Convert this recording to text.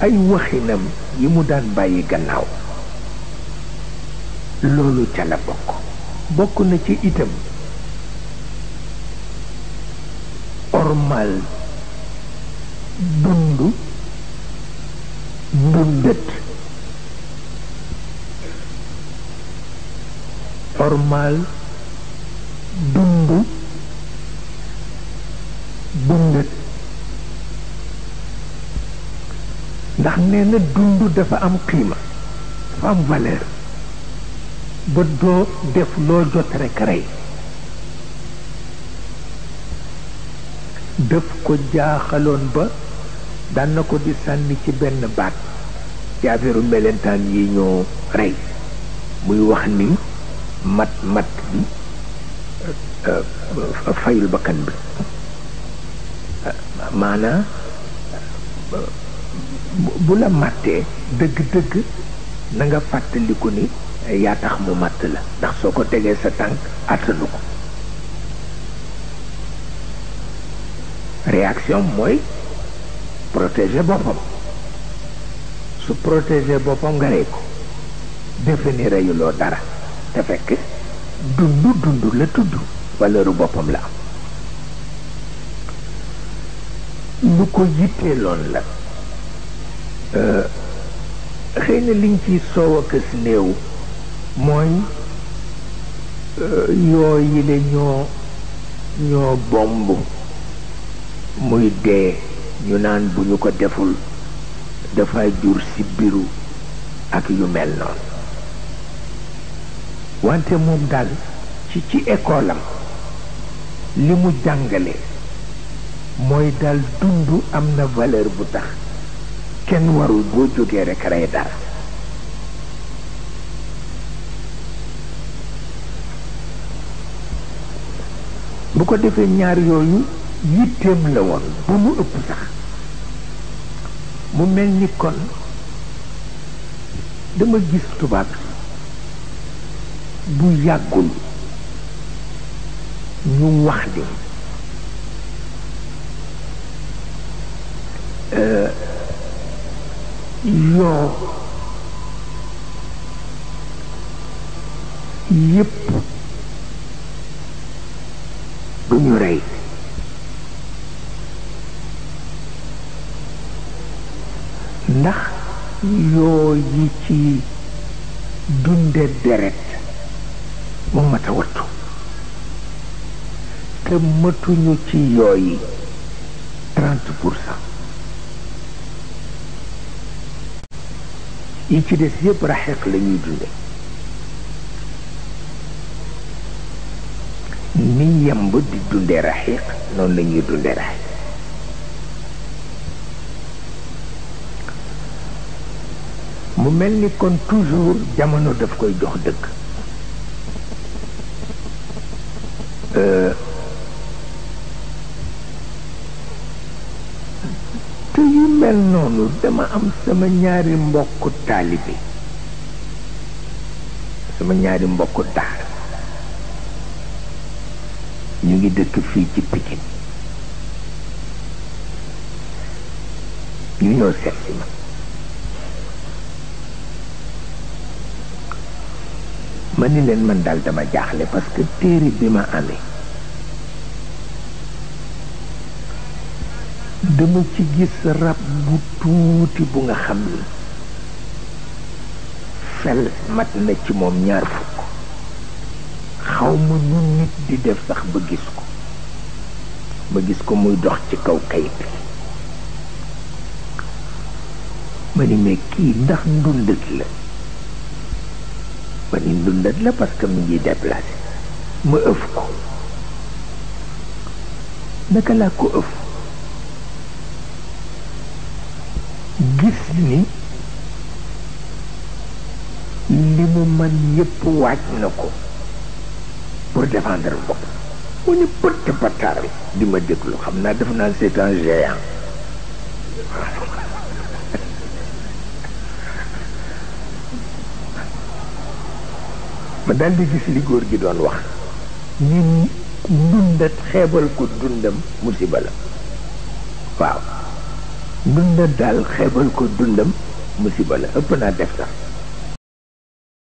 ay waxinam yi mu daan bàyyi gannaaw loolu ca la bokk na ci itam ormal dundu ndundat ormal dundu dundat ndax nee na dund dafa am qiima dafa am valeur ba doo def loo jot rekk rey daf ko jaaxaloon ba daan na ko di sànni ci benn baat ci affaire melentaan yi ñoo rey muy wax ni mat bi fayul bakkan bi maanaa bu la màttee dëgg-dëgg na nga fàttaliku ni yaa tax mu màtt la ndax soo ko tegee sa tànk attanu ko réaction mooy protéger boppam su protéger boppam nga rey ko defe ni reyuloo dara te fekk dund la tudd valeuru boppam la am lu ko yitteeloon la xëy na liñ ci soow a kës néew mooy yooyu la ñoo bomb muy dee ñu naan bu ñu ko deful dafay jur si biru ak yu mel noonu wante moom daal ci école am li mu jàngale mooy daal dund am na valeur bu tax kenn warul boo jógee rekk rey dara bu ko defee ñaar yooyu yitteem la woon bu mu ëpp sax mu mel ni kon dama gis tubaab bu yàggul ñu wax ni yoo yépp du ñu rey ndax yoo yi ci dunde deret mu mat a wattu te matuñu ci yooyi 30% yi ci des yépp raxiq la ñuy dunde ni yemb di dunde raxiq noonu la ñuy dunde raxiq mu mel ni kon toujours jamono daf koy jox dëgg te yu mel noonu dama am sama ñaari mbokku taalibe sama ñaari mbokku daara ñu ngi dëkk fii ci Pikine ñu ñëw seet si ma ma ni leen man daal dama jaaxle parce que téere bi ma amee dama ci gis rab bu tuuti bu nga xam ni fel mat na ci moom 2 fukk xaw ma nu nit di def sax ba gis ko muy dox ci kaw kayit ma ni mais kii ndax ndundat la ma ni ndundat la parce que mu ngi déplacé ma ëf ko naka laa ko ëf gis ni li mu man yépp waaj na ko pour défendre bopp mu ni pëtt pataar di ma déglu xam naa def naa c'est un géant ma daldi gis li góor gi doon wax ni ndundat xeebal ko dundam musiba la waaw dunda daal xeebal ko dundam musiba la ëpp naa def sax